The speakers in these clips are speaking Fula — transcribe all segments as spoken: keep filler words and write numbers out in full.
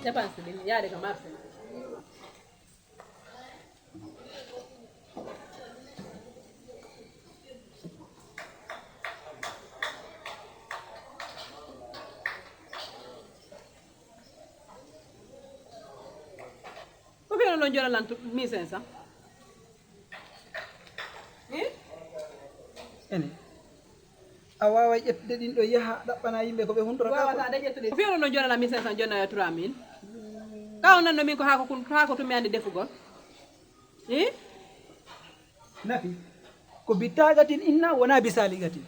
Dépense ɗin yaade ka marché. Ko fino non jona lan mille cinq cents? Eh? Ene. A waaway ƴettude ɗin ɗo yaha ɗaɓɓana yimɓe ko ɓe huntora ka. Wawata de ƴettude. Ko fino non jona lan mille cinq cents jona ya trois mille. Ka o nanno min ko haako kun, haako tun mi andi defugol. Eh? Nafi. Ko bittagatin inna wona bisaligatin.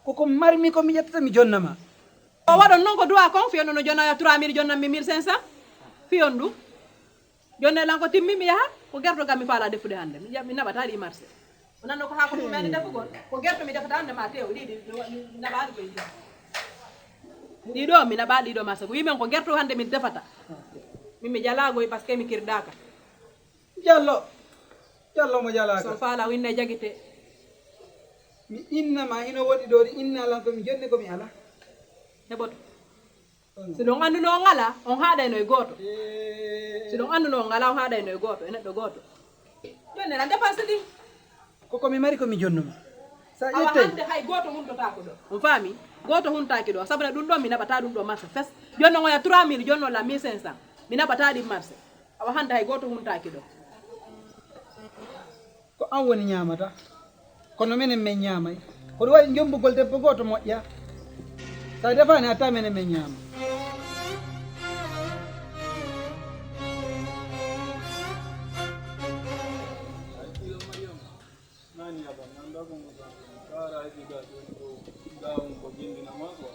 Ko ko marmi ko mi ƴettata mi jonnama. O waɗon non ko duwa kon, fiyon no jonnaya trois mille, jonnan mi mille cinq cents. Fiyon ɗum. Jonne lan ko timmi mi yaha, ko gerto kam mi faala defude hannde. Mi, mi naɓata ɗi marché. O nanno ko haako ɗum mani defugol. Ko gerto mi defata hannde ma tew, ɗi, ɗi, mi naɓaali ko yiɗi. Ɗi ɗo, mi naɓaali ɗi ɗo marché. Ko wimen ko gerto hannde min defata. Min mi jalaagoy parce que mi kirɗaaka. Jallo. Jallo mo jalaaka. So faala winne jagite. Mi inna ma hino woɗi ɗo, ɗi inna lan ko mi jonni ko mi ala. Heɓoto. Si ɗon annduno on ala, on haɗayno e gooto. Si ɗon annduno on ala, on haɗayno e gooto, e neɗɗo gooto. Jonni lan dépense ɗin. Ko ko mi mari ko mi jonnuma. Sa ƴettay. Hannde hay gooto huntotaako ɗo. On faami? Gooto huntaaki ɗo. Sabuna ɗum ɗo mi naɓata ɗum ɗo marché fes. Jonno ngoya trois mille, jonno la mille cinq cents. Mi naɓata ɗi marché. Awa hannde hay gooto huntaaki ɗo. Ko an woni ñaamata. Kono menen men ñaamay. Ko ɗum waɗi jommbugol debbo gooto moƴƴa. Sa defaani hatta menen men ñaama. Nani yaban nan da kun kusa. Kara aiki ga tuni ko ga un ko gindi na mako.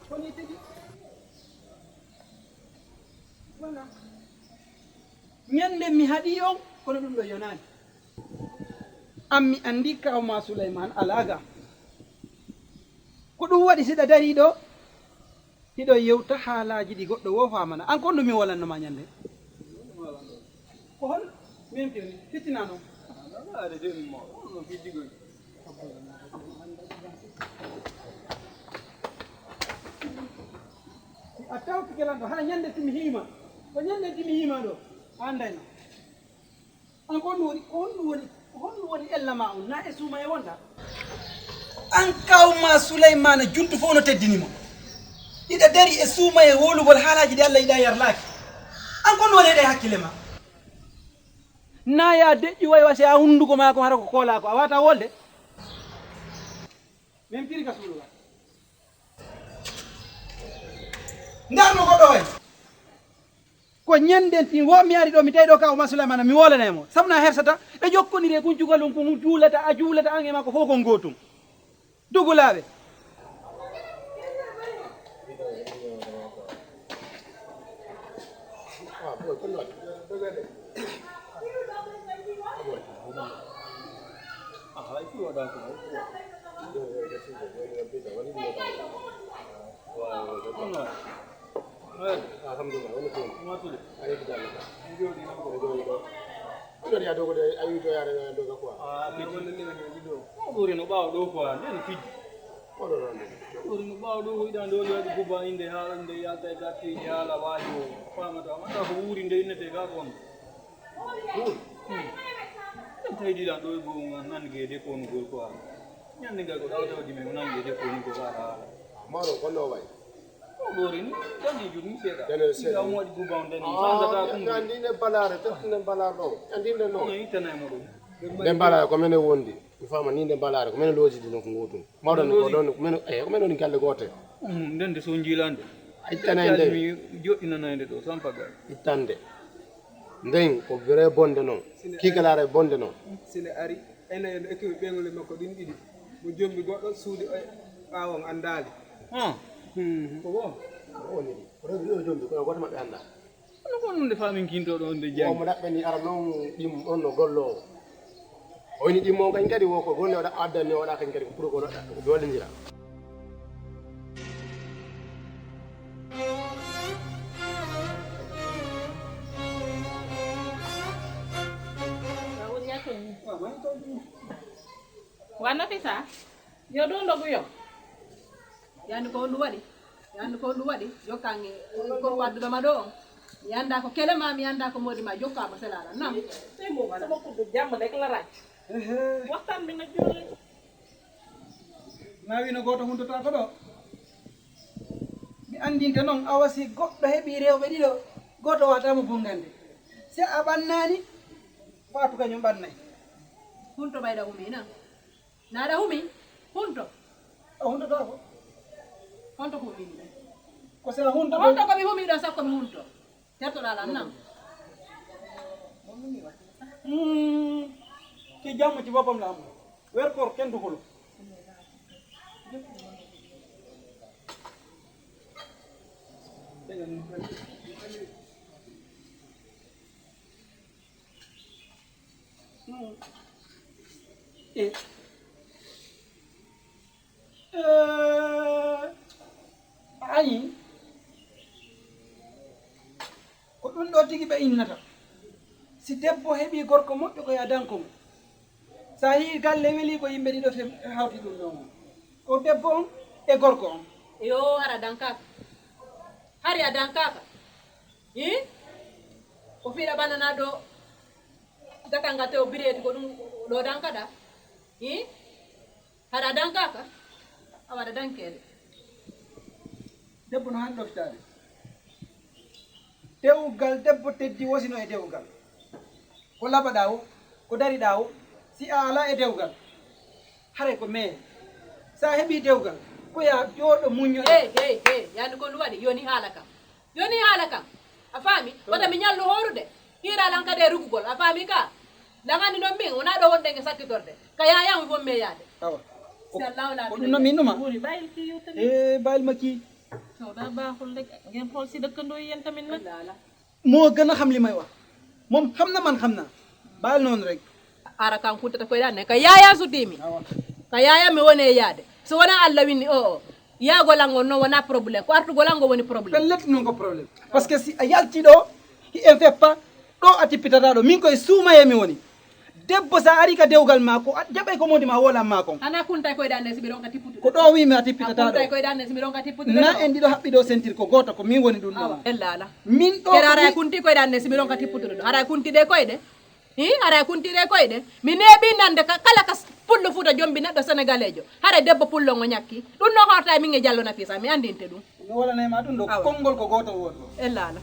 Koni tigi. Wala. Ñande mi haɗi on, kono ɗum ɗo yonaani. An mi anndi kawma Suleyman alaaga. Ko ɗum waɗi siɗa darii ɗo, hiɗo yewta haalaaji ɗi goɗɗo wo faamana. An kon ɗum mi wolanno ma ñande. Ko hol min fini fittina noon? Aɗa de ɗum mo, ɗum no fiddigol. Si a tawtike lan ɗo, hara ñande timi hiima. Ko ñande timi hiima ɗo, a anndayno. An ko honɗum woni, ko honɗum woni, ko honɗum woni ella ma on? Na e suuma e wonda? An kawma Suleymana juntu fof no teddini mo. Iɗa dari e suuma e wolugol haalaaji ɗi Allah yiɗa yarlaaki. An ko honɗum woni e ɗe hakkille ma? Na ya deƴƴu way wasi a hunnduko ma ko hara ko koolaa ko a wata wolde. Min piri ka suuɗu wa. Ndarno goɗɗo way. Ko ñanden tin wo mi ari ɗo mi tawi ɗo ka Oumar Souleymane mi wolane mo. Sabu na hersata ɓe jokkoniri e kun cukalun kun juulata a juulata an e makko fof kon gotum. Dugulaaɓe. Alhamdulillah, woni ko. Matude. Ayi ko jalla. Jooɗi non ko. Jooɗi ɗo. Jooɗi a dogo de, a yito yaade na doga quoi. Ah, kiti. Ɗo ɗo reno ɓaawo ɗo quoi, nden fiji. Oɗo ɗon de. Ɗo reno ɓaawo ɗo ko iɗan ɗo yaadi guba inde haala inde yalta e gatti inde haala waajo. Faamata, amata ko wuuri nde innete ga kon. Wuuri. Hmm. Ɗum tawi ɗiɗan ɗo e goo nan geede konugol quoi. Ñande ngal ko ɗaw tawdi men o nan geede konugol haala haala. Maro kono way. Ɗorin, daneejo ɗum seeɗa. Daneejo seeɗa. Ɗum waɗi guba on daneejo. Ah, sandata ɗum. Andi nde balaare, tati nde balaare ɗo. Andi nde no. Ɗum e ittana e moɗon. Nde balaare ko menen wondi. Mi faama ni nde balaare ko menen loosidi ɗum ko gootum. Mawɗo ko ɗon ko menen, eh, ko menen woni galle goote. Ɗum nden de so jiilande. Ittana nde. Mi joɗɗinana nde ɗo, sampa gal. Ittande. Nden ko vrai bonde noon. Kiikalaare bonde noon. Sine ari. Ene en ekkiɓe ɓeŋle makko ɗin ɗiɗi. Mo jombi goɗɗo suuɗi e ɓaawon anndaali. Ah. Hmm. Ko wo? Ko woni ɗi? Ko rewɓe ɗiɗo jombi, kono gooto maɓɓe anndaa. Kono ko ɗum nde faamin kinto ɗo nde janngi. Mo ɗaɓɓani ara noon ɗim ɗon no golloowo. O woni ɗimmo kañ kadi wo ko golle o ɗaɓɓa addani o waɗa kañ kadi ko pour ko ɗaɓɓa ko gollindira. Wa Nafisa, yo ɗo ndogu yo. Yandi ko honɗum waɗi? Yandi ko honɗum waɗi? Jokkange ko wadduɗoma ɗo on. Mi anda ko kele ma, mi anda ko modi ma, jokka mo selala. Nam. Sai mo sama kudu jamma da kala rai. Ehe. Waxtan bi na jole. Na wino goto huntotaako ɗo. Mi andinte noon, awa si goɗɗo heɓi rewɓe ɗiɗo, goto wata mo bungande. Si a ɓannani, Faatu kañum ɓannay. Hunto ɓayɗa humi na. Naɗa humi? Hunto. A huntotaako? Honto ko humini ɗon? Ko si a hunto. Honto ko mi humi ɗon sakko mi hunto? Tertoɗa lan nam? Mm. Ki jamma ci boppam la am. Weer koor kenn du xuloo. Mm. Eh. Eh, ayi, ko ɗum ɗo tigi ɓe innata. Si debbo heɓi gorko moƴƴo, ko yadanko mo. Sa yii galle weli, ko yimɓe ɗiɗo fe-, hawti ɗum ɗo mo. Ko debbo on e gorko on. Yo, hara dankaka. Hari a dankaka. Hi? Ko fiɗa banana ɗo, gatanga tew biredi ko ɗum ɗo dankaɗa. Hi? Haɗa dankaka? A waɗa dankede. Debbo no hani ɗoftaade. Dewgal debbo teddi wosino e dewgal. Ko labaɗa o, ko dariɗa o, si a ala e dewgal, haray ko mee. Sa heɓi dewgal, ko ya jooɗo muñño. Hey, hey, hey, yani ko ɗum waɗi, yoni haala kam. Yoni haala kam. A faami? Wata mi ñallu hoorude. Hiira lan kadi e rugugol. A faami ka? Lan anndi noon min, wonaa ɗo wonɗen e sakkitorde. Ka yaayaa mi won meeyaade. Awa. Si Allaahu laaɓi ko ɗum noon min numa. Woni ɓayil ki yewtani. Eh, bayil ma kii. Sawda baaxul rek. Ngeen xool si dëkkandoo yi yéen tamit nag. Moo gën a xam li may wax. Moom xam na, man xam naa. Baal noonu rek. Ara kan kuntata koye ɗan ne. Ka yaayaa sutiimi. Awa. Ka yaayaa mi woni e yaade. So wonaa Alla winni o o. Yaagol an ngol noon wonaa problème. Ko artugol an ngol woni problème. Pellet noon ko problème. Parce que si a yalti ɗo, hi en fait pas, ɗo a tippitata ɗo. Min koye suumaye mi woni. Debbo sa ari ka dewgal ma ko, a jaɓay ko modi ma wolan ma kon. Hana kuntay koye ɗan ne si mi ronka tipputude. Ko ɗo wi mi a tippitata ɗo. Kuntay koye ɗan ne si mi ronka tipputude. Na en ɗiɗo haɓɓi ɗo sentir ko goto ko min woni ɗum ɗo. Awa, ella ala. Min ɗo. Kera ko ara mi kunti koye ɗan ne si mi ronka tipputude ɗo. Ara kunti ɗe koye ɗe. Hi, ara kunti ɗe koye ɗe. Mi neeɓi nande ka, kala ka s-, pullo Fuuta jombi neɗɗo Senegaleejo. Hara debbo pullo ngo ñakki. Ɗum no horta e min e Jallo Nafisa, mi andinte ɗum. Mi wolana e ma ɗum ɗo. Awa. Konngol ko gooto wooto. Ella ala.